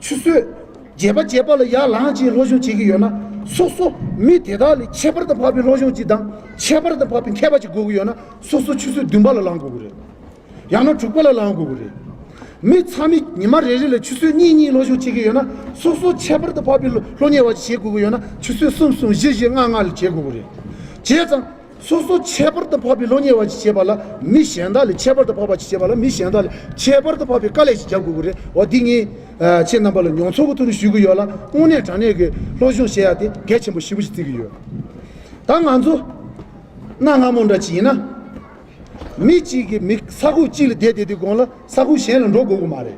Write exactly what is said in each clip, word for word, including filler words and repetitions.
ཆུ་ཚོད་བརྒྱད་པ་བརྒྱད་པ་ལ་ཡར་ལངས་བྱས་སློབ་སྦྱོང་བྱེད་ཀྱི་ཡོད་ན། སོ་སོ་མི་དེ་དག་ལས་ཁྱད་པར་དུ་འཕགས་པའི་སློབ་སྦྱོང་ཅིག་དང་ཁྱད་པར་དུ་འཕགས་པའི་མཁས་པ་ཅིག་དགོས་ཀྱི་ཡོད་ན། སོ་སོ་ཆུ་ཚོད་བདུན་པ་ལ་ལངས་དགོས་ཀྱི་རེད། ཡང་ན་དྲུག་པ་ལ་ལངས་དགོས་ཀྱི་རེད། མི་ཚང་མས་ཉི་མ་རེ་རེ་ལ་ཆུ་ཚོད་གཉིས་གཉིས་སློབ་སྦྱོང་བྱེད་ཀྱི་ཡོད་ན། སོ་སོ་ཁྱད་པར་དུ་འཕགས་པའི་སློབ་གཉེར་བ་ཅིག་བྱེད་དགོས་ཀྱི་ཡོད་ན། ཆུ་ཚོད་གསུམ་གསུམ་བཞི་བཞི་ལྔ་ལྔ་ལ་བྱེད་དགོས་ཀྱི་རེད། བྱས་ཙང་། སོ་སོ་ཁྱད་པར་དུ་འཕགས་པའི་སློབ་གཉེར་བ་ཅིག་བྱེད་པ་ལ་མི་གཞན་དག་ལས། ཁྱད་པར་དུ་འཕགས་པ་ཅིག་བྱེད་པ་ལ་མི་གཞན་དག་ལས་ཁྱད་པར་དུ་འཕགས་པའི་དཀའ་ལས་ཤིག་རྒྱབ་དགོས་ཀྱི་རེད། འོ་འདི་ངས་ཨ་ཁྱེད་རྣམ་པ་ལ་མྱོང་ཚོར་གྱི་ཐོག་ནས་ཞུ་གི་ཡོད་ལ། དངོས་གནས་དྲང་གནས་ཀྱི་སློབ་སྦྱོང་བྱེད་ཡ་དེ་གལ་ཆེན་པོ་ཞེ་པོ་ཞིག་བརྩི་གི་ཡོད། ད་ང་ཚོ་གནའ་སྔ་མོ་འདྲ་ཅིག་ཡིན་ན། མི་གཅིག་གིས་མི་ས་ཁུག་གཅིག་ལ་བསྡད་བསྡད་དུས་གོང་ལ་ས་ཁུག་གཞན་ལ་འགྲོ་དགོས་ཀྱི་མ་རེད།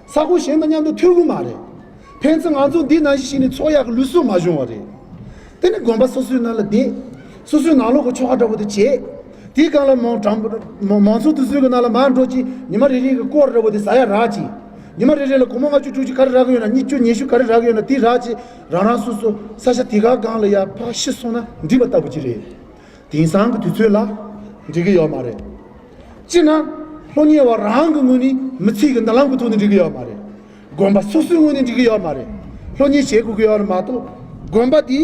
ས་ཁུག་གཞན་དང་མཉམ་དུ་ཐུག་གི་མ་རེད། ཕན་ཚུན་ང་ཚོ་འདི་ནང་བཞིན་བྱས་ནས་འཚོ་ཡག་གི་ལུགས་སྲོལ་མ་བྱུང་བ་རེད། དེ་ནི་དགོན་པ་སོ་སོའི་ནང་ལ་བསྡད། སོ་སོའི་ནང་ལོགས་ཀྱི་ཆོ་ག་འདྲ་པོ་དེ་བྱས། དེའི་སྒང་ལ་མང་གྲངས་མང་མང་ཚོགས་དེ་ཚོའི་གི་ནང་ལ་མར་འགྲོ་ཅིག་ཉི་མ་རེ་རེ་གི་སྐོར་འདྲ་པོ་དེ་ཟ་ཡ་རག་ཅིག་ཉི་མ་རེ་རེ་ལ་སྒོར་མོ་ལྔ་བཅུ་དྲུག་ཅུ་ག་རེ་རག་གི་ཡོད་ན། ཉིས་བཅུ་ཉི་ཤུ་ག་རེ་རག་གི་ཡོད་ན། དེ་རག་ཅིག་རང་རང་སོ་སོ་ས་ཆ་དེ་ག་སྒང་ལ་ཡར་ཕར་ཤི་སོང་ན་འགྲིག་པ་ལྟ་བུ་ཅིག་རེད། དེང་སང་གི་དུས་ཚོད་ལ་འགྲིག་གི་ཡོད་མ་རེད། སྤྱིར་ན་སློབ་གཉེར་བ་རང་གི་ངོས་ནས་མི་ཚེ་གི་མདུན་ལམ་གྱི་ཐོག་ནས་འགྲིག་གི་ཡོད་མ་རེད། དགོན་པ་སོ་སོའི་ངོས་ནས་འགྲིག་གི་ཡོད་མ་རེད། སློབ་གཉེར་བྱེད་དགོས་ཀྱི་ཡོད་རེད་མ་གཏོགས། དགོན་པ་དེ་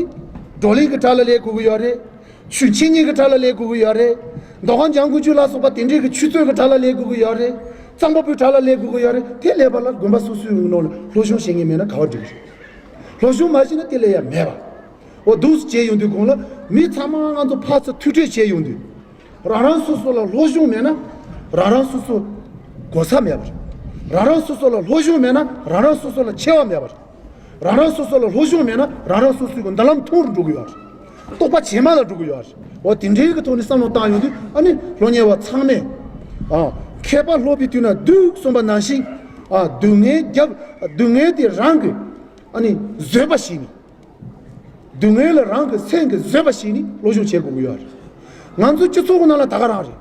བགྲོ་གླེང་གི་གྲས་ལ་སླེབས་དགོས་ཀྱི་ཡོད་རེད། ཆོས་འཆད་ཉན་གྱི་གྲས་ལ་སླེབས་དགོས་ཀྱི་ཡོད་རེད། མདོ་ཁམས་འཇམ་མགོན་ཆོས་ལ་སོགས་པ་དེ་འདྲའི་གི་ཆོས་རྩོད་ཀྱི་གྲས་ལ་སླེབས་དགོས་ཀྱི་ཡོད་རེད། རྩོམ་པ་པོའི་གྲས་ལ་སླེབས་དགོས་ཀྱི་ཡོད་རེད། དེ་སླེབས་པ་ལ་དགོན་པ་སོ་སོའི་ངོས་ནས་སློབ་སྦྱོང་བྱེད་མཁན་མེད་ན་ག་པར་འགྲིག་གི་རེད། སློབ་སྦྱོང་མ་བྱས་ན་དེ་ལས་ཡ་མེད་པ། འོ་འདུག་སེ་བྱས་ཡོང་དུས་གོང་ལ་མི་ཚང་མ་ང་ཚོ་ཕར་ཚུར་ཐུག་འཕྲད་བྱས་ཡོང་དུས། རང་རང་སོ་སོ་ལ་སློབ་སྦྱོང་མེད་ན་རང་རང་སོ་སོ་གོ་ས་མེད་པ་རེད། རང་རང་སོ་སོ་ལ་སློབ་སྦྱོང་མེད་ན་རང་རང་སོ་སོ་ལ་ཆེ་བ་མེད་པ་རེད། རང་རང་སོ་སོ་ལ་སློབ་སྦྱོང་མེད་ན་རང་རང་སོ་སོའི་མདུན་ལམ་ཐུང་རུ་འགྲོ་གི་ཡོད་རེད། རྟོག་པ་ཇེ་དམའ་ལ་འགྲོ་གི་ཡོད་རེད། འོ་དེ་འདྲའི་གི་ཐོག་ནས་བསམ་བློ་བཏང་ཡོང་དུས། ཨ་ནི་སློབ་གཉེར་བ་ཚང་མས། ཨ། མཁས་པ་སློབ་པའི་དུས་ན་སྡུག་གསུངས་པ་ནང་བཞིན། ཨ། སྡུག་བསྔལ་རྒྱབ། སྡུག་བསྔལ་དེ་རང་གི། ཨ་ནི་བཟོད་པ་བྱས་ནས། སྡུག་བསྔལ་ལ་རང་གི་སེམས་ཀྱིས་བཟོད་པ་བྱས་ནས་སློབ་སྦྱོང་བྱེད་དགོས་ཀྱི་ཡོད་རེད། ང་ཚོའི་སྤྱི་ཚོགས་ཀྱི་ནང་ལ་ད་ག་རང་རེད།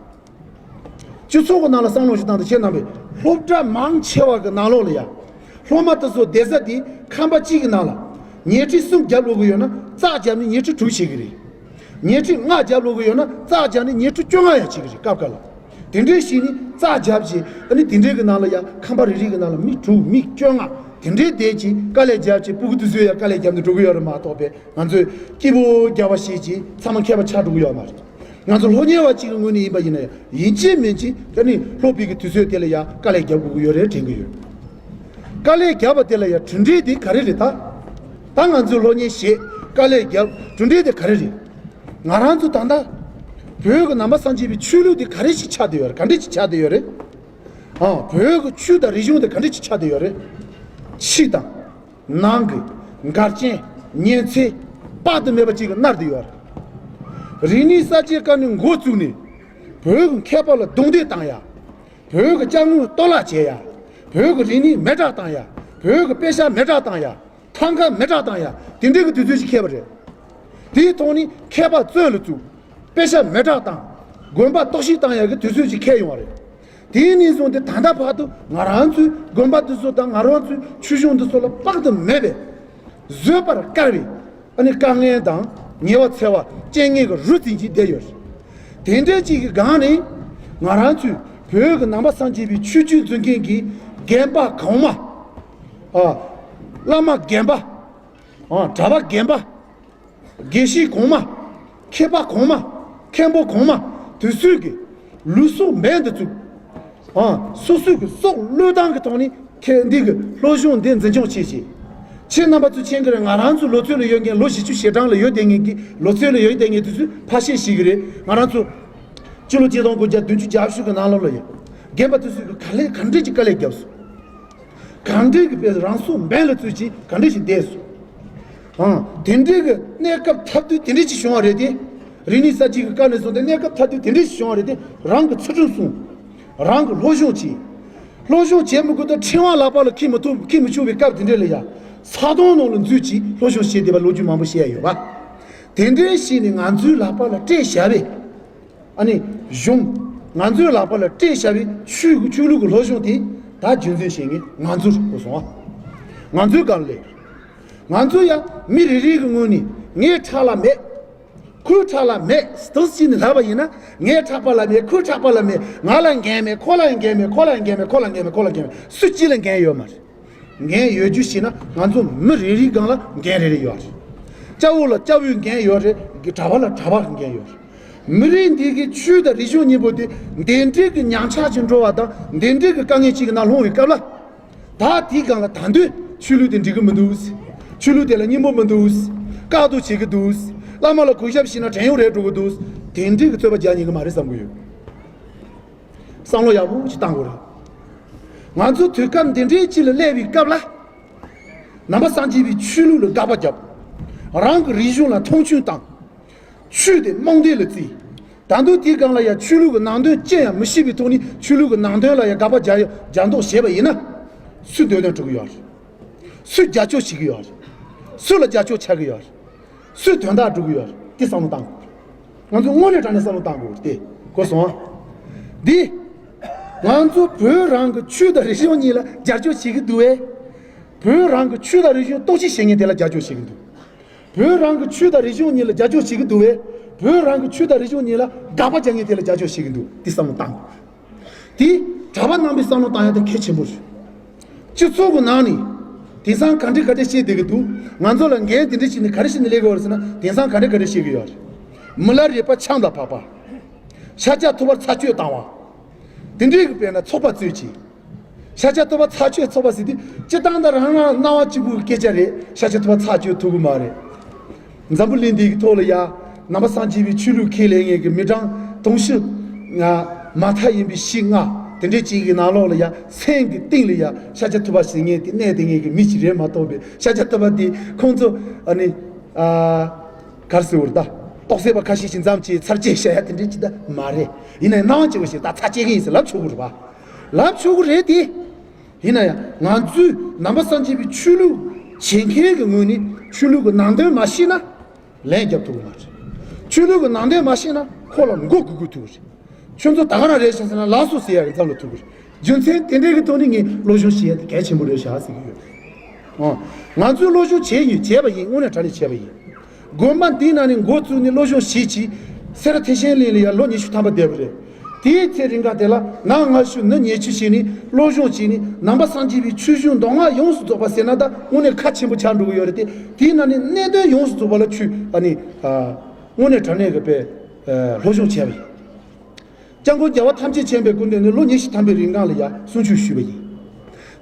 སྤྱི་ཚོགས་ཀྱི་ནང་ལ་བསམ་བློ་ཞིག་བཏང་དང་། ཁྱེད་རྣམ་པས་སློབ་གྲྭ་མང་ཆེ་བ་གི་ནང་ལོགས་ལ་ཡ། སློབ་མ་དེ་ཚོ་བསྡད་ས་དེ་ཁང་པ་གཅིག་གི་ནང་ལ། ཉལ་ཁྲི་གསུམ་རྒྱབ་ལོག་གི་ཡོད་ན་རྩྭ་བརྒྱབ་ནས་ཉལ་ཁྲི་དྲུག་བྱེད་ཀྱི་རེད། ཉལ་ཁྲི་ལྔ་རྒྱབ་ལོག་གི་ཡོད་ན་རྩྭ་བརྒྱབ་ནས་ཉལ་ཁྲི་བཅོ་ལྔ་ཡང་བྱེད་ཀྱི་རེད། སྐབས་འགའ་ལ། དེ་འདྲའི་ཞིག་ནི་རྩྭ་བརྒྱབ་བྱས། ཨ་ནི་དེ་འདྲའི་གི་ནང་ལ་ཡ་ཁང་པ་རེ་རེ་གི་ནང་ལ་མི་དྲུག་མི་བཅོ་ལྔ་དེ་འདྲའི་བསྡད་ཀྱིས་དཀའ་ལས་བརྒྱབ་བྱས། སྤུ་གུ་དེ་ཚོས་ཡ་དཀའ་ལས་བརྒྱབ་ནས་འགྲོ་གི་ཡོད་རེད་མ་གཏོགས་པས། ང་ཚོས་སྐྱིད་པོ་རྒྱག་པ་བྱས་ཀྱིས་ཚང་མ་མཁས་པ་ཆགས་འགྲོ་གི་ཡོད་མ་རེད། ང་ཚོ་སློབ་གཉེར་བ་གཅིག་གི་ངོས་ནས་ཡིན་པ་ཡིན་ན་ཡང་། ཡིན་གཅིག་མིན་གཅིག་ཨ་ནི་སློབ་དཔོན་གྱི་དུས་ཚོད་དེ་ལ་ཡ་དཀའ་ལས་རྒྱབ་དགོས་ཀྱི་ཡོད་རེད་དྲན་གྱི་ཡོད། དཀའ་ལས་བརྒྱབ་པ་དེ་ལ་ཡ་གྲུབ་འབྲས་དེ་ག་རེ་རེད་ད། ད་ང་ཚོས་སློབ་གཉེར་བྱས་དཀའ་ལས་བརྒྱབ། གྲུབ་འབྲས་དེ་ག་རེ་རེད། ང་རང་ཚོ་ད་ལྟ་བོད་ཀྱི་ནང་པ་སངས་རྒྱས་པའི་ཆོས་ལུགས་དེ་ག་རེ་ཞིག་ཆགས་བསྡད་ཡོད་རེད། ག་འདྲ་ཞིག་ཆགས་བསྡད་ཡོད་རེད། ཨང་། བོད་ཀྱི་ཆོས་དང་རིག་གཞུང་དེ་ག་འདྲ་ཞིག་ཆགས་བསྡད་ཡོད་རེད། ཕྱི་དང་ནང་གི་འགལ་རྐྱེན་ཉེན་ཚན་དཔག་ཏུ་མེད་པ་ཅིག་གིས་མནར་བསྡད་ཡོད་རེད། རིག་གནས་གསར་བརྗེའི་སྐབས་ནས་འགོ་བཙུགས་ནས་བོད་ཀྱི་མཁས་པ་ལ་རྡུང་རྡེག་བཏང་ཡ། བོད་ཀྱི་ཅ་དངོས་གཏོར་བརླག་བྱས་ཡ། བོད་ཀྱི་རིག་གནས་མེ་སྲེག་བཏང་ཡ། བོད་ཀྱི་དཔེ་ཆ་མེ་སྲེག་བཏང་ཡ། ཐང་ག་མེ་སྲེག་བཏང་ཡ། དེ་འདྲའི་གི་དུས་ཚོད་ཅིག་འཁེལ་བ་རེད། དེའི་ཐོག་ནས་མཁས་པ་བཙོན་ལ་བཙུགས། དཔེ་ཆ་མེ་སྲེག་བཏང་། དགོན་པ་གཏོར་བཤིག་བཏང་ཡ་གི་དུས་ཚོད་ཅིག་འཁེལ་ཡོང་བ་རེད། དེའི་ནས་བཟུང་སྟེ་ད་ལྟ་བར་དུ་ང་རང་ཚོའི་དགོན་པ་འདི་ཚོ་དང་ང་རང་ཚོའི་ཆོས་གཞུང་འདི་ཚོ་ལ་དཔག་ཏུ་མེད་པའི་བཟོད་པར་དཀའ་བའི། ཨ་ནི་དཀའ་ངལ་དང་ཉེ་བར་འཚེ་བ་རྐྱེན་ངན་གྱི་རུ་འཛིན་གྱིས་བསྡད་ཡོད་རེད། དེ་འདྲའི་ཅིག་གི་སྒང་ནས་ང་རང་ཚོའི་བོད་ཀྱི་ནང་པ་སངས་རྒྱས་པའི་ཆོས་བརྒྱུད་འཛིན་མཁན་གྱི་རྒན་པ་གོང་མ། ཨ། བླ་མ་རྒན་པ། ཨ། གྲྭ་པ་རྒན་པ། དགེ་བཤེས་གོང་མ། མཁས་པ་གོང་མ། མཁན་པོ་གོང་མ་དེ་ཚོས་ཀྱི་ལུས་སྲོག་འབེན་དུ་བཙུགས། ཨ། སོ་སོའི་གི་སྲོག་བློས་བཏང་གི་ཐོག་ནས་ཁྱེད་འདི་གི་སློབ་སྦྱོང་འདི་འཛིན་སྐྱོང་བྱེད་ཅིག་ཁྱེད་རྣམ་པ་ཚོས་མཁྱེན་གྱི་རེད། ང་རང་ཚོ་ལོ་ཚོད་ལ་ཡོད་མཁན། ལོ་བཞི་བཅུ་ཞེ་གྲངས་ལ་ཡོད་བསྡད་མཁན་གྱི། ལོ་ཚོད་ལ་ཡོད་བསྡད་མཁན་དེ་ཚོས་ཕལ་ཆེར་ཤེས་ཀྱི་རེད། ང་རང་ཚོ་སྤྱི་ལོ་ཆིག་སྟོང་དགུ་བརྒྱ་བདུན་ཅུ་གྱ་བཞི་གི་ནང་ལོགས་ལ་ཡོད། རྒན་པ་དེ་ཚོས་གི་ག་ལེ་ག་འདྲས་ཀྱི་དཀའ་ལས་བརྒྱབ་སོང་། གང་འདྲས་ཀྱི་དཔེ་རང་སྲོག་འབེན་ལ་བཙུགས་ཀྱིས་གང་འདྲས་ཤིག་བསྡད་སོང་། ཨང་། དེ་འདྲས་ཀྱི་གནས་སྐབས་ཐབས་དུས་དེ་འདྲས་ཤིག་བྱུང་བ་རེད་དེ། རིག་གནས་གསར་བརྗེ་གི་སྐབས་ནས་བཟུང་སྟེ་གནས་སྐབས་ཐབས་དུས་དེ་འདྲས་ཤིག་བྱུང་བ་རེད་དེ། རང་གི་ཚུལ་ཁྲིམས་སྲུང་། རང་གི་སློབ་སྦྱོང་བྱེད། སློབ་སྦྱོང་བྱེད་མི་དགོས་ད་ཕྲེང་བ་ལག་པ་ལ་འཁྱེར་མི་ཐུབ། འཁྱེར་མི་ཆོག་པའི་སྐབས་དེ་འདྲས་ལ་ཡ། ས་དོང་ནང་ལ་འཛུལ་གྱིས་སློབ་སྦྱོང་བྱེད་བསྡད་པ་ལོ་རྒྱུས་མང་པོ་བཤད་ཡ་ཡོད་པ། དེ་འདྲས་ཤིག་ནས་ང་ཚོའི་ལག་པ་ལ་སྤྲད་བཞག་པས། ཨ་ནི་གཞུང་། ང་ཚོའི་ལག་པ་ལ་སྤྲད་བཞག་པའི་ཆོས་ཀྱི་ཆོས་ལུགས་ཀྱི་སློབ་སྦྱོང་དེ་ད་རྒྱུན་འཛིན་བྱེད་མཁན་ང་ཚོ་རེད། གོ་སོང་ཨ། ང་ཚོའི་སྒང་ལས། ང་ཚོ་ཡང་མི་རེ་རེ་གི་ངོས་ནས་ངའི་ཕྲག་ལ་མེད། ཁོའི་ཕྲག་ལ་མེད་དུ་ཕྱིན་ནས་ལབ་པ་ཡིན་ན། ངའི་ཕྲག་པ་ལ་མེད། ཁོའི་ཕྲག་པ་ལ་མེད། ང་ལ་འགན་མེད། ཁོ་ལ་ཡང་འགན་མེད། ཁོ་ལ་ཡང་འགན་མེད། ཁོ་ལ་འགན་མེད། ཁོ་ལ་འགན་མེད། ཁོ་ལ་འགན་མེད། སུ་གཅིག་ལ་འགན་ཡོད་མ་རེད། འགན་ཡོད་རྒྱུ་ཞིག་ན་ང་ཚོ་མི་རེ་རེའི་སྒང་ལ་འགན་རེ་རེ་ཡོད་རེད། སྐྱ་བོ་ལ་སྐྱ་བོའི་འགན་ཡོད་རེད། གྲྭ་པ་ལ་གྲྭ་པའི་འགན་ཡོད་རེད། མི་རིགས་འདི་གི་ཆོས་དང་རིག་གཞུང་གཉིས་པོ་དེ་འདི་འདྲའི་གི་ཉམས་ཆག་ཅིག་འགྲོ་བ་དང་འདི་འདྲའི་གི་དཀའ་ངལ་ཅིག་གི་ནང་ལྷུང་བའི་སྐབས་ལ། ད་དེའི་སྒང་ལ་ད་དུང་ཆོས་ལུགས་དེ་འགྲིག་གི་མི་འདུག། ཆོས་ལུགས་དེ་ལ་སྙིང་པོ་མི་འདུག། བཀག་སྡོམ་བྱེད་ཀྱི་འདུག། བླ་མ་ལ་གུས་ཞབས་བྱས་ན་བྲན་གཡོག་རེད་འགྲོ་གི་འདུག། དེ་འདྲའི་གི་རྩོད་པ་རྒྱག་ཉན་གི་མ་རེད་བསམ་གི་ཡོད། བསམ་བློ་ཡག་པོ་ཞིག་བཏང་དགོས་རེད། ང་ཚོ་དུས་སྐབས་འདི་འདྲའི་ཅིག་ལ་སླེབས་པའི་སྐབས་ལ། ནང་པ་སངས་རྒྱས་པའི་ཆོས་ལུགས་ལ་དགག་པ་བརྒྱབ། རང་གི་རིག་གཞུང་ལ་མཐོང་ཆུང་བཏང་། ཆོས་དེ་རྨོངས་དད་ལ་བརྩིས། ད་དུང་དེའི་སྒང་ལ་ཡང་ཆོས་ལུགས་ཀྱི་ནང་དོན་ཅི་ཡང་མི་ཤེས་པའི་ཐོག་ནས་ཆོས་ལུགས་ཀྱི་ནང་དོན་ལ་ཡང་དགག་པ་རྒྱག་རྒྱག་མདོག་བྱས་པ་ཡིན་ན། སུས་འདོད་དོན་སྒྲུབ་ཀྱི་ཡོད་རེད། སུས་རྒྱབ་སྐྱོར་བྱེད་ཀྱི་ཡོད་རེད། སུ་ལ་རྒྱབ་སྐྱོར་ཆགས་ཀྱི་ཡོད་རེད། སུས་དོན་དག་སྒྲུབ་ཀྱི་ཡོད་རེད། དེ་བསམ་བློ་བཏང་དགོས་རེད། ང་ཚོ་དངོས་གནས་དྲང་གནས་བསམ་བློ་བཏང་དགོས་རེད་དེ། གོ་སོང་ཨ། འདི། ང་ཚོ་བོད་རང་གི་ཆོས་དང་རིག་གཞུང་གཉིས་ལ་རྒྱབ་སྐྱོར་བྱེད་ཀྱི་འདུག་བས། བོད་རང་གི་ཆོས་དང་རིག་གཞུང་གཏོར་བཤིག་བྱེད་མཁན་དེ་ལ་རྒྱབ་སྐྱོར་བྱེད་ཀྱི་འདུག། བོད་རང་གི་ཆོས་དང་རིག་གཞུང་གཉིས་ལ་རྒྱབ་སྐྱོར་བྱེད་ཀྱི་འདུག་བས། བོད་རང་གི་ཆོས་དང་རིག་གཞུང་གཉིས་ལ་དགག་པ་རྒྱག་མཁན་དེ་ལ་རྒྱབ་སྐྱོར་བྱེད་ཀྱི་འདུག། འདི་བསམ་བློ་བཏང་དགོས། དེ་གྲྭ་པ་རྣམ་པས་བསམ་བློ་བཏང་ཡ་དེ་གལ་ཆེན་པོ་རེད། སྤྱི་ཚོགས་ཀྱི་ནང་ནས་དེང་སང་ག་འདྲ་ག་འདྲ་བཤད་བསྡད་ཀྱི་འདུག། ང་ཚོ་ལ་འགན་དེ་འདྲ་བྱས་ནས་ག་རེ་བྱས་ནས་སླེབས་ཀྱི་ཡོད་རེད་ཟེར་ན། དེང་སང་ག་འདྲ་ག་འདྲ་བཤད་ཀྱི་ཡོད་རེད། མི་ལ་རས་པ་ཆམ་ལ་ཕབ་པ། ཤཱཀྱ་ཐུབ་པར་ཚར་གཅོད་བཏང་བ། དེ་འདྲའི་གི་དཔེར་ན་ཚོགས་པ་རྩོད་ཅིག། ཤཱཀྱ་ཐུབ་པ་ཚར་གཅོད་ཚོགས་པ་ཟེར་དུས་སྤྱིར་བཏང་ད་རང་རང་སྣང་བ་གཅིག་པུའི་སྐད་ཆ་རེད། ཤཱཀྱ་ཐུབ་པ་ཚར་གཅོད་ཐུབ་ཀྱི་མ་རེད། འཛམ་བུ་གླིང་འདིའི་ཐོག་ལ་ཡ། ནང་པ་སངས་རྒྱས་པའི་ཆོས་ལུགས་ཁས་ལེན་མཁན་གྱི་མི་གྲངས་དུང་ཕྱུར་ལྔ་མ་མཐའ་ཡིན་པའི་བཞི་ལྔ་དེ་འདྲའི་ཅིག་གི་ནང་ལོགས་ལ་ཡ། སེམས་ཀྱི་གཏིང་ལ་ཡ་ཤཱཀྱ་ཐུབ་པ་ཟེར་མཁན་དེ་གནས་བསྡད་མཁན་གྱི་མི་ཞིག་རེད་མ་གཏོགས་པའི། ཤཱཀྱ་ཐུབ་པ་དེ་ཁོང་ཚོ་ཨ་ནི་ཨ་ག་རེ་ཟེར་དགོས་རེད། ད་རྟོགས་སད་པ་ཁ་ཤས་ཤིག་མཚམས་ཅིག་ཚར་གཅོད་བྱ་ཡ་དེ་འདྲའི་ཅིག་ད་མ་རེད། ཡིན་ནའི་སྣང་བ་སྐྱེ་བ་ཞིག་ད་ཚར་གཅོད་མཁན་ཡིན་ཟེར་ལབ་ཆོག་གི་རེད་པ། ལབ་ཆོག་གི་རེད་དེ། ཡིན་ན་ཡང་ང་ཚོས་ནང་པ་སངས་རྒྱས་པའི་ཆོས་ལུགས་བྱེད་མཁན་གྱི་ངོས་ནས་ཆོས་ལུགས་ཀྱི་ནང་དོན་མ་ཤེས་ན་ལན་རྒྱབ་ཐུབ་ཀྱི་མ་རེད། ཆོས་ལུགས་ཀྱི་ནང་དོན་མ་ཤེས་ན་ཁོ་ལ་མགོ་སྒུར་དགོས་ཐུག་གི་རེད། ཁྱོད་ཚོ་ད་ག་རང་རེད་ཤག་ཟེར་ན་ལགས་སོ་ཟེར་ཡག་གི་མཚམས་ལ་ཐུག་གི་རེད། རྒྱུ་མཚན་དེ་འདྲའི་གི་ཐོག་ནས་ངས་སློབ་སྦྱོང་བྱེད་ཡ་དེ་གལ་ཆེན་པོ་རེད་ཤག་ཟེར་གི་ཡོད། ཨོ། ང་ཚོས་སློབ་སྦྱོང་བྱས་ཡིན། བྱས་པ་ཡིན། དངོས་གནས་དྲང་གནས་བྱས་པ་ཡིན། དགོན་པ་འདིའི་ནང་ནས་འགོ་བཙུགས་ནས་སློབ་སྦྱོང་བྱས་བྱས། སེ་ར་ཐེག་ཆེན་གླིང་ལ་ཡང་ལོ་ཉི་ཤུ་ཐམ་པ་བསྡད་པ་རེད། དེའི་ཚེ་རིང་ག་དེ་ལ་ནང་སྔ་ཤོས་ནི་ཉེ་ཆར་བྱས་ནས་སློབ་སྦྱོང་བྱས་ནས་ནང་པ་སངས་རྒྱས་པའི་ཆོས་གཞུང་མདོ་སྔགས་ཡོངས་སུ་རྫོགས་པ་ཟེར་ན་ད་དངོས་གནས་ཁ་ཆེན་པོ་ཆགས་འགྲོ་གི་ཡོད་རེད་དེ། དེའི་ནང་ནས་གནད་དོན་ཡོངས་སུ་རྫོགས་པ་ལ་ཆོས་ཨ་ནི་ཨ་དངོས་གནས་དྲང་གནས་ཀྱི་དཔེ་ཨ་སློབ་སྦྱོང་བྱས་པ་ཡིན། སྐྱབས་མགོན་རྒྱལ་བ་ཐམས་ཅད་མཁྱེན་པའི་སྐུ་མདུན་ནས་ལོ་ཉི་ཤུ་ཐམ་པའི་རིང་གང་ལ་ཡང་གསུང་ཆོས་ཞུས་པ་ཡིན།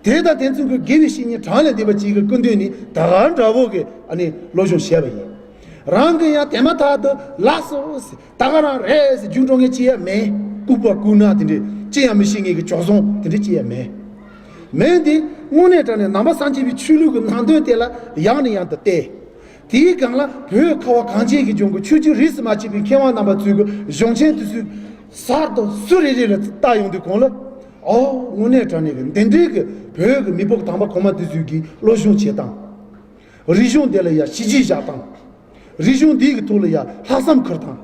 དེ་དང་དེ་མཚུངས་ཀྱི་དགེ་བའི་བཤེས་གཉེན་གྲངས་ལས་འདས་པ་ཅིག་གི་སྐུ་མདུན་ནས་ད་ག་འདྲ་བོ་གི་ཨ་ནི་སློབ་སྦྱོང་བྱས་པ་ཡིན། རང་གི་ཡང་དེ་མ་ཐག་ཏུ་ལགས་སོ་ཟེར། ད་ག་རང་རེད་ཟེར་རྒྱུགས་འགྲོ་མཁན་ཅི་ཡང་མེད། ལྐུགས་པ་ལྐུགས་ནག་དེ་འདྲས་ཅི་ཡང་མི་ཤེས་མཁན་གྱི་བྱོལ་སོང་དེ་འདྲས་ཅི་ཡང་མེད། མེད་དེ་དངོས་གནས་དྲང་གནས་ནང་པ་སངས་རྒྱས་པའི་ཆོས་ལུགས་ཀྱི་ནང་དོན་དེ་ལ་ཡང་ནས་ཡང་དུ་བལྟས། དེའི་སྒང་ལ་བོད་ཁ་བ་གངས་ཅན་གྱི་ལྗོངས་ཀྱི་ཆོས་བརྒྱུད་རིས་སུ་མ་ཆད་པའི་མཁས་དབང་རྣམ་པ་ཚོའི་གི་གཞུང་ཆེན་དེ་ཚོའི་གསར་དུ་སུ་རེ་རེ་ལ་བལྟ་ཡོང་དུས་གོང་ལ། ཨོ་དངོས་གནས་དྲང་གནས་ཀྱི་འདི་འདྲའི་གི་བོད་ཀྱི་མི་ཕོ་དམ་པ་གོང་མ་དེ་ཚོའི་གི་སློབ་སྦྱོང་བྱེད་སྟངས། རིག་གཞུང་དེ་ལ་ཡ་གཞི་གཅིག་བཞག་སྟངས། རིག་གཞུང་འདིའི་གི་ཐོག་ལ་ཡ་ལྷག་བསམ་ཁུར་སྟངས།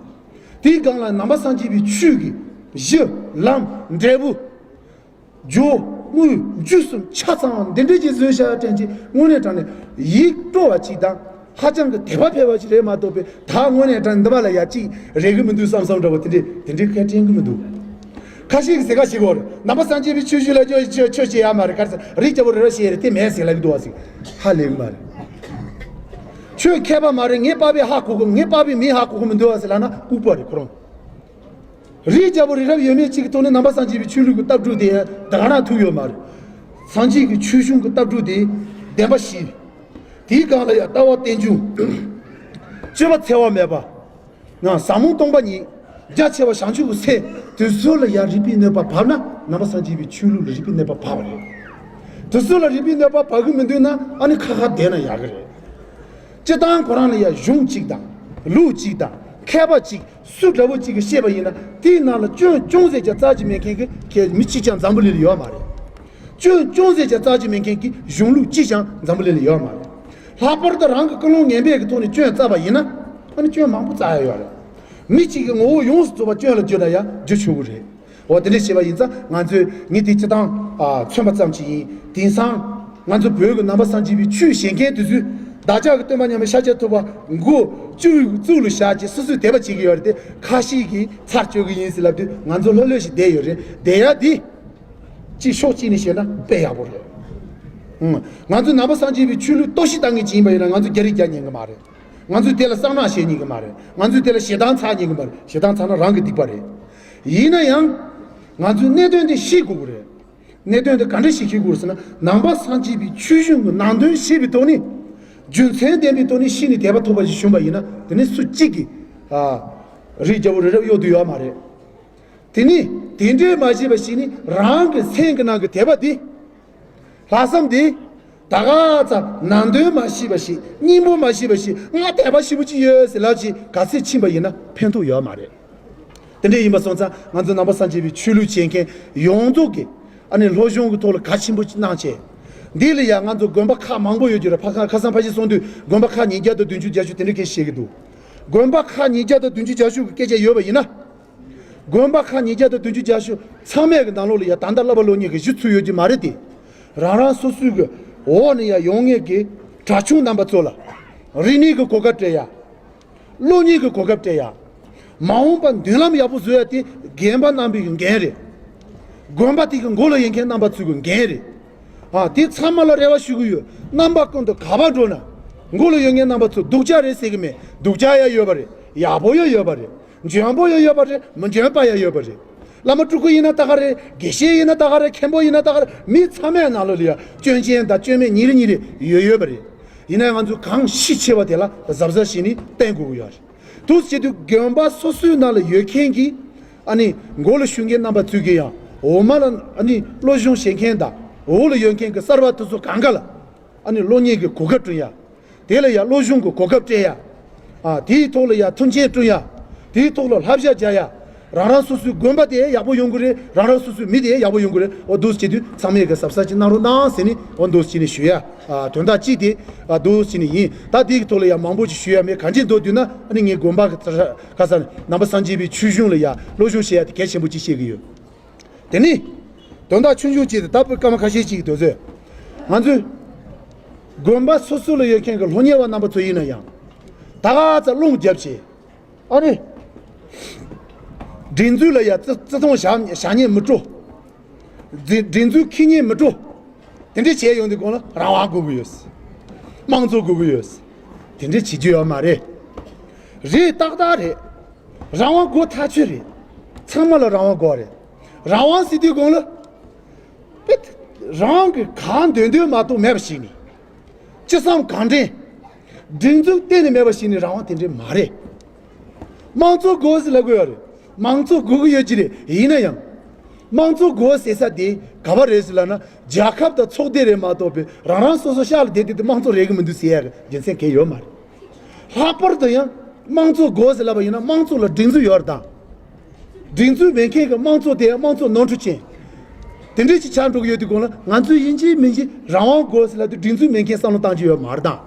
དེའི་སྒང་ལ་ནང་པ་སངས་རྒྱས་པའི་ཆོས་ཀྱི་གཞི་ལམ་འབྲས་བུ། སྦྱོར་དངོས་རྒྱུད་གསུམ་ཆ་ཚང་འདི་འདྲས་ཀྱི་བཟོས་བཞག་ཡ་དྲན་གྱི་དངོས་གནས་དྲང་གནས་ཡིད་སྤྲོ་བ་ཅིག་དང་ཧ་ཅང་གི་དད་པ་འཕེལ་བ་ཅིག་རེད་མ་གཏོགས་པའི་ད་དངོས་གནས་དྲང་འདི་པ་ལ་ཡ་ཅིག་རེག་གི་མི་འདུག་བསམ་བསམ་འདྲ་བོ་དེ་འདྲས་དེ་འདྲས་སྐད་དྲན་གི་མི་འདུག། ཁ་ཤས་ཀྱིས་ཟེར་ཁ་ཞིག་གོ་རེད། ནང་པ་སངས་རྒྱས་པའི་ཆོས་བཞིན་ལ་ཆོས་ཆོས་ཆོས་བྱེད་ཡ་མ་རེད། ག་རེ་ཟེར་རིགས་རྒྱལ་པོ་རི་རབ་བཞི་རེད་དེ་མེད་ཟེར་ལབ་ཀྱི་འདུག་བ་ཟིག་ཧ་ལས་གི་མ་རེད། ཁྱོད་མཁས་པ་མ་རེད། ངའི་པ་ཕས་ཧ་གོ་གི། ངའི་པ་ཕས་མི་ཧ་གོ་གི་མི་འདུག་བ་ཟེར་ལབ་ན་ལྐུགས་པ་རེད་ཁོ་རང་། རིགས་རྒྱལ་པོ་རི་རབ་ཡོད་མེད་ཅིག་གི་ཐོག་ནས་ནང་པ་སངས་རྒྱས་པའི་ཆོས་ལུགས་ཀྱི་ལྟ་གྲུབ་དེ་ད་ག་རང་ཐུག་ཡོད་མ་རེད། སངས་རྒྱས་ཀྱི་ཆོས་གཞུང་གི་ལྟ་གྲུབ་དེ་བདེན་པ་བཞི། དེའི་སྒང་ལ་ཡང་ལྟ་བ་རྟེན་འབྱུང་། སྤྱོད་པ་འཚེ་བ་མེད་པ། ཡང་ཟབ་མོ་སྟོང་པ་ཉིད། རྒྱ་ཆེ་བ་བྱང་ཆུབ་ཀྱི་སེམས། དེ་ཚོ་ལ་ཡང་རིག་པའི་གནོད་པ་བབས་ན་ནང་པ་སངས་རྒྱས་པའི་ཆོས་ལུགས་ལ་རིག་པའི་གནོད་པ་བབས་པ་རེད། དེ་ཚོ་ལ་རིག་པའི་གནོད་པ་བབས་ཀྱི་མི་འདུག་ན་ཨ་ནི་ཁ་ཁ་བསྡད་ན་ཡག་གི་རེད། སྤྱིར་བཏང་ཁོ་རང་ལ་ཡང་གཞུང་གཅིག་དང་ལུགས་གཅིག་དང་མཁས་པ་གཅིག་སུ་འདྲ་བོ་གཅིག་གིས་བཤད་པ་ཡིན་ན་དེའི་ནང་ལ་སྐྱོན་ཅུང་ཟད་ཀྱང་རྩ་ཆེ་མེད་མཁན་གྱི་མི་གཅིག་ཀྱང་འཛམ་བུ་གླིང་ལ་ཡོད་མ་རེད། སྐྱོན་ཅུང་ཟད་ཀྱང་རྩ་ཆེ་མེད་མཁན་གྱི་གཞུང་ལུགས་གཅིག་ཀྱང་འཛམ་བུ་གླིང་ལ་ཡོད་མ་རེད། ལྷག་པར་དུ་རང་གི་ཀུན་སློང་ངན་པའི་གི་ཐོག་ནས་སྐྱོན་བཙལ་བ་ཡིན་ན་ཨ་ནི་སྐྱོན་མང་པོ་བཙལ་ཡ་ཡོད་རེད། མི་གཅིག་གི་ངོ་བོ་ཡོངས་སུ་རྫོགས་པ་སྐྱོན་ལ་བརྗོད་ན་ཡང་བརྗོད་ཆོག་གི་རེད། འོ་དེ་འདྲ་བྱས་པ་ཡིན་ཙང་ང་ཚོས་ངས་དེ་སྤྱིར་བཏང་ཨ་མཚོན་པ་ཙམ་ཞིག་ཡིན། དེང་སང་ང་ཚོ་བོད་ཀྱི་ནང་པ་སངས་རྒྱས་པའི་ཆོས་བཤད་མཁན་དེ་ཚོས་བདག་ཅག་གི་སྟོན་པ་མཉམ་མེད་ཤཱཀྱ་ཐུབ་པ་མགོ་བཅུ་པའི་གཙུག་ལ་བཞག་ཅིག་སོ་སོས་དད་པ་བྱེད་ཀྱི་ཡོད་རེད་དེ། ཁ་ཤས་ཀྱིས་ཚར་གཅོད་ཀྱི་ཡིན་ཟེར་ལབ་དུས་ང་ཚོ་ལྷོད་ལྷོད་ཞིག་བསྡད་ཡོད་རེད། བསྡད་ཡ་དེ་ཅིག་ཕྱོགས་གཅིག་ནས་བཤད་ན་དཔེ་ཡག་པོ་རེད། ང་ཚོས་ནང་པ་སངས་རྒྱས་པའི་ཆོས་ལུགས་གཏོར་བཤིག་བཏང་མཁན་ཅིག་ཡིན་པ་ཡིན་ན། ང་ཚོས་རྒྱ་རིགས་རྒྱག་ཉན་གི་མ་རེད། ང་ཚོས་དེ་ལ་གསང་སྔགས་བྱེད་ཉན་གི་མ་རེད། ང་ཚོས་དེ་ལ་ཞེ་སྡང་ཚ་ཉན་གི་མ་རེད། ཞེ་སྡང་ཚ་ན་རང་གི་སྡིག་པ་རེད། ཡིན་ན་ཡང་ང་ཚོས་གནད་དོན་དེ་ཤེས་དགོས་ཀྱི་རེད། གནད་དོན་དེ་ག་འདྲ་ཞིག་ཤེས་དགོས་ཟེར་ན། ནང་པ་སངས་རྒྱས་པའི་ཆོས་གཞུང་གི་ནང་དོན་ཤེས་པའི་ཐོག་ནས། རྒྱུ་མཚན་ལྡན་པའི་ཐོག་ནས་ཤེས་ནས་དད་པ་ཐོབ་པ་ཞིག་བྱུང་བ་ཡིན་ན། དེ་ནི་སུ་གཅིག་གིས་ཨ་རིགས་རྒྱལ་པོ་རི་རབ་གཡོག་ཐུབ་ཡོད་མ་རེད། དེ་ནི་དེ་འདྲའི་མ་བྱས་པ་ཞིག་ནི། རང་གི་སེམས་ཀྱི་ནང་གི་དད་པ་དེ། ལྷག་བསམ་དེ། ད་ག་ཙམ་ནང་དོན་མ་ཤེས་པ་ཞིག་སྙིང་པོ་མ་ཤེས་པ་ཞིག་ང་དད་པ་ཞེ་པོ་ཅིག་ཡོད་ཟེར་ལབ་ཅིག་ག་ཚོད་ཕྱིན་པ་ཡིན་ན་ཕན་ཐོགས་ཡོད་མ་རེད། དེ་འདྲ་ཡིན་པ་སོང་ཙང་། ང་ཚོ་ནང་པ་སངས་རྒྱས་པའི་ཆོས་ལུགས་བྱེད་མཁན་ཡོངས་རྫོགས་ཀྱིས་ཨ་ནི་སློབ་སྦྱོང་གི་ཐོག་ལ་གལ་ཆེན་པོ་གནང་བྱས། འདི་ལ་ཡང་ང་ཚོ་དགོན་པ་ཁག་མང་པོ་ཡོད་ཀྱི་རེད། ཕ་ཁ་ཁ་སང་ཕ་གཞིས་གསུང་དུས་དགོན་པ་ཁག་ཉིས་བརྒྱ་དང་བདུན་ཅུ་བརྒྱད་ཅུ་དེ་འདྲ་སྐད་བཤད་ཀྱི་འདུག་དགོན་པ་ཁག་ཉིས་བརྒྱ་དང་བདུན་ཅུ་བརྒྱད་ཅུ་གི་སྐད་ཆ་ཡོད་པ་ཡིན་ན། དགོན་པ་ཁག་ཉིས་བརྒྱ་དང་བདུན་ཅུ་བརྒྱད་ཅུ་ཚང་མའི་གི་ནང་ལོགས་ལ་ཡ་ད་ལྟ་བསླབ་པ་སློབ་གཉེར་གི་གཞི་ཚུགས་ཡོད་ཀྱི་མ་རེད་དེ། རང་རང་སོ་སོའི་གི་འོག་ནས་ཡ་ཡོང་མཁན་གི་གྲྭ་ཆུང་རྣམ་པ་ཚོ་ལ་རིག་གནས་ཀྱི་གོ་སྐབས་སྤྲད་ཡ། སློབ་གཉེར་གྱི་གོ་སྐབས་སྤྲད་ཡ། མ་འོངས་པ་མདུན་ལམ་ཡག་པོ་བཟོ་ཡ་དེ་རྒན་པ་རྣམ་པའི་གི་འགན་རེད། དགོན་པ་དེ་གི་མགོ་ལ་ཡོད་མཁན་རྣམ་པ་ཚོའི་གི་འགན་རེད། ཨ། དེ་ཚང་མ་ལ་རེ་བ་ཞུ་གི་ཡོད། རྣམ་པ་ཀུན་ཏུ་ག་པར་འགྲོ་ན། མགོ་ལ་ཡོད་མཁན་རྣམ་པ་ཚོ་སྡུག་ཅག་རེད་ཟེར་གི་མེད། སྡུག་ཅག་ཡང་ཡོད་པ་རེད། ཡག་པོ་ཡང་ཡོད་པ་རེད། འཇོན་པོ་ཡང་ཡོད་པ་རེད། མི་འཇོན་པ་ཡང་ཡོད་པ་རེད། བླ་མ་སྤྲུལ་སྐུ་ཡིན་ན་ད་ག་རེད། དགེ་བཤེས་ཡིན་ན་ད་ག་རེད། མཁན་པོ་ཡིན་ན་ད་ག་རེད། མི་ཚང་མའི་ནང་ལོགས་ལ་ཡ་སྐྱོན་ཅན་དང་སྐྱོན་མེད་ཉིན་རེ་ཉིན་རེ་ཡོད་ཡོད་པ་རེད། ཡིན་ན་ང་ཚོས་གང་ཤེད་ཆེ་བ་དེ་ལ་གཟབ་གཟབ་བྱས་ནས་བསྟེན་དགོས་ཀྱི་ཡོད་རེད། འདུག་སེ་བྱེད་དུས་དགོན་པ་སོ་སོའི་ནང་ལ་ཡོད་མཁན་གྱི་ཨ་ནི་མགོ་ལ་ཞུགས་མཁན་རྣམ་པ་ཚོས་ཀྱི་ཡང་འོག་མ་ལ་ཨ་ནི་སློབ་སྦྱོང་བྱེད་མཁན་དང་འོག་ལ་ཡོད་མཁན་གྱི་གསར་པ་དེ་ཚོ་གང་ག་ལ་ཨ་ནི་སློབ་གཉེར་གྱི་གོ་སྐབས་བསྐྲུན་ཡ། དེ་ལ་ཡང་སློབ་སྦྱོང་གི་གོ་སྐབས་སྤྲད་ཡ། ཨ། དེའི་ཐོག་ལ་ཡང་མཐུན་རྐྱེན་བསྐྲུན་ཡ། དེའི་ཐོག་ལ་བསླབ་བྱ་སྦྱར་ཡ། རང་རང་སོ་སོའི་དགོན་པ་དེ་ཡག་པོ་ཡོང་གི་རེད། རང་རང་སོ་སོའི་མི་དེ་ཡག་པོ་ཡོང་གི་རེད། འོ་འདུག་སེ་བྱེད་དུས་ཚང་མས་གི་གཟབ་གཟབ་ཅིག་གནང་རོགས་གནང་ཟེར་ནས་འོ་འདུག་སེ་བྱས་ནས་ཞུ་ཡ། ཨ། དོན་དག་གཅིག་དེ། ཨ། འདུག་སེ་བྱས་ནས་ཡིན། ད་དེའི་ཐོག་ལ་ཡང་མང་པོ་ཅིག་ཞུ་ཡ་མེད། གང་ཅི་འདུག་བསྡུས་ན་ཨ་ནི་ངས་དགོན་པ་གི་ཁ་སང་ནང་པ་སངས་རྒྱས་པའི་ཆོས་གཞུང་ལ་ཡ་སློབ་སྦྱོང་བྱེད་ཡ་དེ་གལ་ཆེན་པོ་ཅིག་བཤད་གི་ཡོད། དེ་ནི་དོན་དག་ཆུང་ཆུང་གཅིག་དེ་ད་བུ་སྐར་མ་ཁ་ཤས་ཅིག་གི་དུས་ཚོད། ང་ཚོའི་དགོན་པ་སོ་སོ་ལ་ཡོད་མཁན་གྱི་སློབ་གཉེར་བ་རྣམ་པ་ཚོ་ཡིན་ན་ཡང་། ད་ག་ཚོད་རླུང་རྒྱབ་བྱས། ཨ་ནི། སྒྲིག་འཛུགས་ལ་ཡ་བརྩི་བརྩི་མཐོང་བཞག་བཞག་ཉན་མི་སྤྲོ། སྒྲིག་སྒྲིག་འཛུགས་འཁྱེར་ཉན་མི་སྤྲོ། དེ་འདྲ་བྱས་ཡོང་དུས་གོང་ལ་རང་དབང་དགོས་ཀྱི་ཡོད། དམངས་གཙོ་དགོས་ཀྱི་ཡོད། དེ་འདྲ་བྱེད་རྒྱུ་ཡོད་མ་རེད། རེད། ཏག་ཏག་རེད། རང་དབང་དགོས་ཐག་ཆོད་རེད། ཚང་མ་ལ་རང་དབང་དགོས་རེད། རང་དབང་ཟེར་དུས་གོང་ལ། པེ། རང་གི་གང་འདོད་འདོད་མ་གཏོགས་མེད་པ་ཞིག་ནི། ཅི་བསམ་གང་དྲན། སྒྲིག་འཛུགས་གཏན་ནས་མེད་པ་ཞིག་ནི་རང་དབང་དེ་འདྲ་མ་རེད། དམངས་གཙོ་དགོས་ཟེར་ལབ་དགོས་ཡོད་རེད། དམངས་གཙོ་དགོས་ཀྱི་ཡོད་ཀྱི་རེད། ཡིན་ན་ཡང་། དམངས་གཙོ་དགོས་ཟེར་ས་དེ་ག་པ་རེད་ཟེར་ལབ་ན། རྒྱལ་ཁབ་དང་ཚོགས་སྡེ་རེད་མ་གཏོགས་པའི་རང་རང་སོ་སོ་ཤག་ལ་བསྡད་དེ་དེ་དམངས་གཙོ་རེད་གི་མི་འདུག་ཟེར་ཡ་གི་རྒྱུ་མཚན་གང་ཡང་ཡོད་མ་རེད། ལྷག་པར་དུ་ཡང་དམངས་གཙོ་དགོས་ཟེར་ལབ་པ་ཡིན་ན་དམངས་གཙོ་ལ་སྒྲིག་འཛུགས་ཡོད་རེད་དང་། སྒྲིག་འཛུགས་མེད་མཁན་གྱི་དམངས་གཙོ་དེ་དམངས་གཙོ་ནོར་འཁྲུལ་ཅན། དེ་འདྲས་ཅིག་ཆགས་འགྲོ་གི་ཡོད་དུས་གོང་ལ་ང་ཚོས་ཡིན་གཅིག་མིན་གཅིག་རང་དབང་དགོས་ཟེར་ལབ་དུས་སྒྲིག་འཛུགས་མེད་མཁན་བསམ་བློ་བཏང་རྒྱུ་ཡོད་མ་རེད་དང་།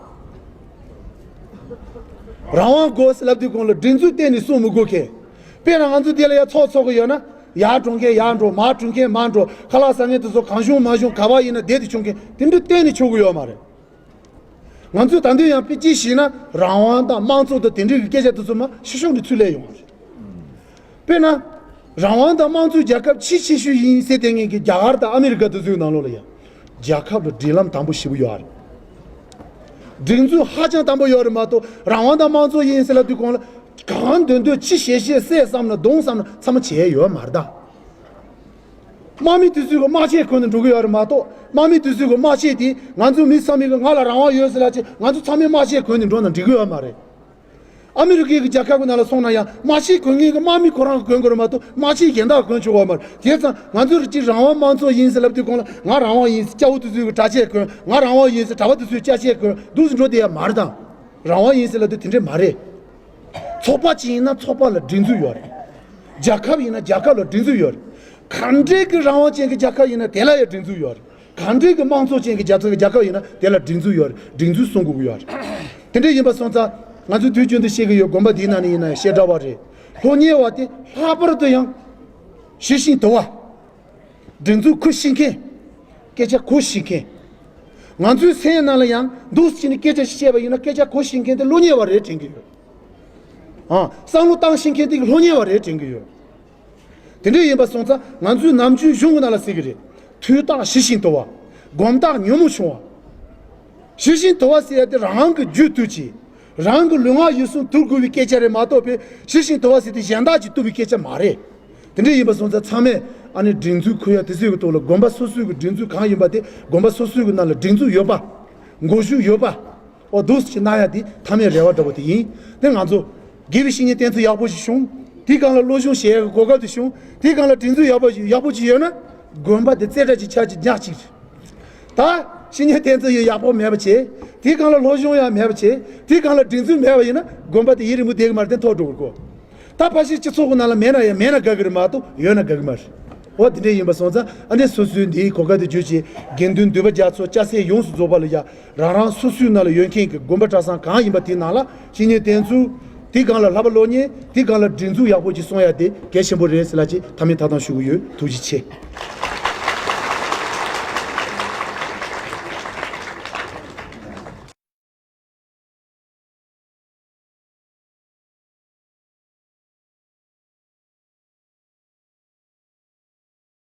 རང་དབང་དགོས་ཟེར་ལབ་དུས་གོང་ལ་སྒྲིག་འཛུགས་གཏན་ནས་སྲུང་མི་དགོས་མཁན། དཔེར་ན་ང་ཚོ་དེ་ལ་ཡ་ཚོགས་འཚོགས་གི་ཡོད་ན། ཡར་འགྲོ་མཁན་ཡར་འགྲོ། མར་འགྲོ་མཁན་མར་འགྲོ། ཁ་ལག་ཟ་མཁན་དེ་ཚོ་གང་བྱུང་མང་བྱུང་ག་པར་ཡིན་ན་བསྡད་དེ་བྱུང་མཁན་དེ་འདྲ་གཏན་ནས་ཆོག་གི་ཡོད་མ་རེད། ང་ཚོས་ད་དུང་ཡང་དཔེ་ཅིག་བྱས་ན་རང་དབང་དང་དམངས་གཙོ་དང་དེ་འདྲའི་གི་སྐད་ཆ་དེ་ཚོ་མར་ཕྱི་ཕྱོགས་ནས་ཚུར་སླེབས་ཡོང་བ་རེད། དཔེར་ན། རང་དབང་དང་དམངས་གཙོའི་རྒྱལ་ཁབ་ཆེས་ཆེ་ཤོས་ཡིན་ཟེར་བསྡད་མཁན་གྱི་རྒྱ་གར་དང་ཨ་མི་རི་ཀ་དེ་ཚོའི་ནང་ལོགས་ལ་ཡང་། རྒྱལ་ཁབ་ལ་སྒྲིག་ལམ་དམ་པོ་ཞེ་པོ་ཡོད་རེད། སྒྲིག་འཛུགས་ཧ་ཅང་དམ་པོ་ཡོད་རེད་མ་གཏོགས་རང་དབང་དང་དམངས་གཙོ་ཡིན་ཟེར་ལབ་དུས་གོང་ལ། གང་འདོད་འདོད་ཅི་བྱེད་བྱེད་བསད་བསམ་ན་རྡུང་བསམ་ན་ཚང་མ་བྱེད་ཡས་ཡོད་མ་རེད་ད། དམག་མི་དེ་ཚོས་གི་དམག་ཆས་གོན་ནས་འགྲོ་གི་ཡོད་རེད་མ་གཏོགས། དམག་མི་དེ་ཚོས་གི་དམག་ཆས་དེ་ང་ཚོ་མི་ཚང་མས་གི་ང་ལ་རང་དབང་ཡོད་ཟེར་ལབ་བྱས་ང་ཚོ་ཚང་མས་དམག་ཆས་གོན་ནས་འགྲོ་ན་འགྲིག་གི་ཡོད་མ་རེད། ཨ་མི་རི་ཀའི་གི་རྒྱལ་ཁབ་ཀྱི་ནང་ལ་སོང་ན་ཡང་དམག་ཆས་གོན་མཁན་གི་དམག་མི་ཁོ་རང་གི་གོན་དགོས་རེད་མ་གཏོགས་དམག་ཆས་གཞན་དག་གོན་ཆོག་གི་ཡོད་མ་རེད། བྱས་ཙང་ང་ཚོ་རིགས་གཅིག་རང་དབང་དམངས་གཙོ་ཡིན་ཟེར་ལབ་དུས་གོང་ལ་ང་རང་དབང་ཡིན་ཟེར་སྐྱ་བོ་དེ་ཚོས་གི་གྲྭ་ཆས་གོན། ང་རང་དབང་ཡིན་ཟེར་གྲྭ་པ་དེ་ཚོས་སྐྱ་ཆས་གོན་འདུག་ཟེར་འགྲོ་བསྡད་ཡ་མ་རེད་དང་། རང་དབང་ཡིན་ཟེར་ལབ་དུས་དེ་འདྲས་མ་རེད། ཚོགས་པ་ཅིག་ཡིན་ན་ཚོགས་པ་ལ་སྒྲིག་འཛུགས་ཡོད་རེད། རྒྱལ་ཁབ་ཡིན་ན་རྒྱལ་ཁབ་ལ་སྒྲིག་འཛུགས་ཡོད་རེད། གང་འདྲའི་གི་རང་དབང་ཅན་གྱི་རྒྱལ་ཁབ་ཡིན་ན་དེ་ལ་ཡང་སྒྲིག་འཛུགས་ཡོད་རེད། གང་འདྲའི་གི་དམངས་གཙོ་ཅན་གྱི་རྒྱལ་ཁབ་རྒྱལ་ཁབ་ཡིན་ན་དེ་ལ་སྒྲིག་འཛུགས་ཡོད་རེད། སྒྲིག་འཛུགས་སྲུང་དགོས་ཀྱི་ཡོད་རེད། དེ་འདྲ་ཡིན་པ་སོང་ཙང་ང་ཚོས་དུས་རྒྱུན་དུ་བཤད་ཀྱི་ཡོད། དགོན་པ་འདིའི་ནང་ནས་ཡིན་ན་ཡང་བཤད་གྲྭ་བ་རེད། སློབ་གཉེར་བ་དེ་ལྷག་པར་དུ་ཡང་ཤེས་བཞིན་དུ་བ། སྒྲིག་འཛུགས་ཁུར་ཤེས་མཁན། སྐད་ཆ་གོ་ཤེས་མཁན། ང་ཚོའི་སེམས་ནང་ལ་ཡང་འདུག་སེ་བྱས་ནས་སྐད་ཆ་ཞིག་བཤད་པ་ཡིན་ན་སྐད་ཆ་གོ་ཤེས་མཁན་དེ་སློབ་གཉེར་བ་རེད་དྲན་གྱི་ཡོད། ཨང་། བསམ་བློ་བཏང་ཤེས་མཁན་དེ་སློབ་གཉེར་བ་རེད་དྲན་གྱི་ཡོད། དེ་འདྲ་ཡིན་པ་སོང་ཙང་ང་ཚོའི་ནམ་རྒྱུན་གཞུང་གི་ནང་ལ་ཟེར་གྱི་རེད། དུས་རྟག་ཤེས་བཞིན་དུ་བ། དགོན་བདག་ཉོན་མོངས་ཆུང་བ། ཞི་ཞིང་དུལ་བ་ཟེར་ཡ་དེ་རང་གི་རྒྱུད་དུལ་གྱི། རང་གི་ལུས་ངག་ཡིད་གསུམ་དུལ་དགོས་པའི་སྐད་ཆ་རེད་མ་གཏོགས་པའི་ཞི་ཞིང་དུལ་བ་ཟེར་དེ་གཞན་དག་གིས་བཏུལ་བའི་སྐད་ཆ་མ་རེད། དེ་འདྲ་ཡིན་པ་སོང་ཙང་ཚང་མས་ཨ་ནི་སྒྲིག་འཛུགས་ཁུར་ཡ་དེ་ཚོའི་གི་ཐོག་ལ་དགོན་པ་སོ་སོའི་གི་སྒྲིག་འཛུགས་གང་ཡིན་པ་དེ་དགོན་པ་སོ་སོའི་གི་ནང་ལ་སྒྲིག་འཛུགས་ཡོད་པ། འགོ་བཞུགས་ཡོད་པ། འོ་འདུག་སེ་གནང་ཡ་དེ་མཐའ་མའི་རེ་བ་འདྲ་པོ་དེ་ཡིན། དེ་ང་ཚོ་དགེ་བའི་བཤེས་གཉེན་བསྟེན་ཚུལ་ཡག་པོ་ཞིག་བྱུང་། དེའི་སྒང་ལ་སློབ་སྦྱོང་བྱེད་ཡ་གི་གོ་སྐབས་དེ་བྱུང་། དེའི་སྒང་ལ་སྒྲིག་འཛུགས་ཡག་པོ་ཞིག་ཡག་པོ་ཅིག་ཡོད་ན་དགོན་པ་དེ་རྩེ་གྲ་ཅིག་ཆགས་ཅིག་ཉག་ཅིག་རེད། ད་བཤེས་གཉེན་བསྟེན་ཚུལ་ཡང་ཡག་པོ་མེད་པ་བྱས། དེའི་སྒང་ལ་སློབ་སྦྱོང་ཡང་མེད་པ་བྱས། དེའི་སྒང་ལ་སྒྲིག་འཛུགས་མེད་པ་ཡིན་ན་དགོན་པ་དེ་ཡུན་རིང་པོ་བསྡད་གི་མ་རེད། དེ་འཐོར་འགྲོ་གི་རེད་གོ། ད་ཕལ་ཆེར་སྤྱི་ཚོགས་ཀྱི་ནང་ལ་མེད་ན་ཡང་མེད་ན་དགའ་གི་རེད་མ་གཏོགས་ཡོད་ན་དགའ་གི་མ་རེད། འོ་དེ་འདྲ་ཡིན་པ་སོང་ཙང་ཨ་ནི་སོ་སོའི་འདིའི་གོ་སྐབས་དེ་བརྒྱུད་བྱས་དགེ་འདུན་འདུས་པ་རྒྱ་མཚོ་སྐྱ་སེར་ཡོངས་སུ་རྫོགས་པ་ལ་ཡ་རང་རང་སོ་སོའི་ནང་ལ་ཡོད་མཁན་གྱི་དགོན་པ་གྲྭ་ཚང་གང་ཡིན་པ་དེའི་ནང་ལ་བཤེས་གཉེན་བསྟེན་ཚུལ། དེའི་སྒང་ལ་བསླབ་པ་སློབ་གཉེར། དེའི་སྒང་ལ་སྒྲིག་འཛུགས་ཡག་པོ་ཅིག་སྲུང་ཡ་དེ་གལ་ཆེན་པོ་རེད་ཟེར་ལབ་ཅིག་མཐའ་མའི་ཐོག་དང་ཞུ་གི་ཡོད། ཐུགས་རྗེ་ཆེ།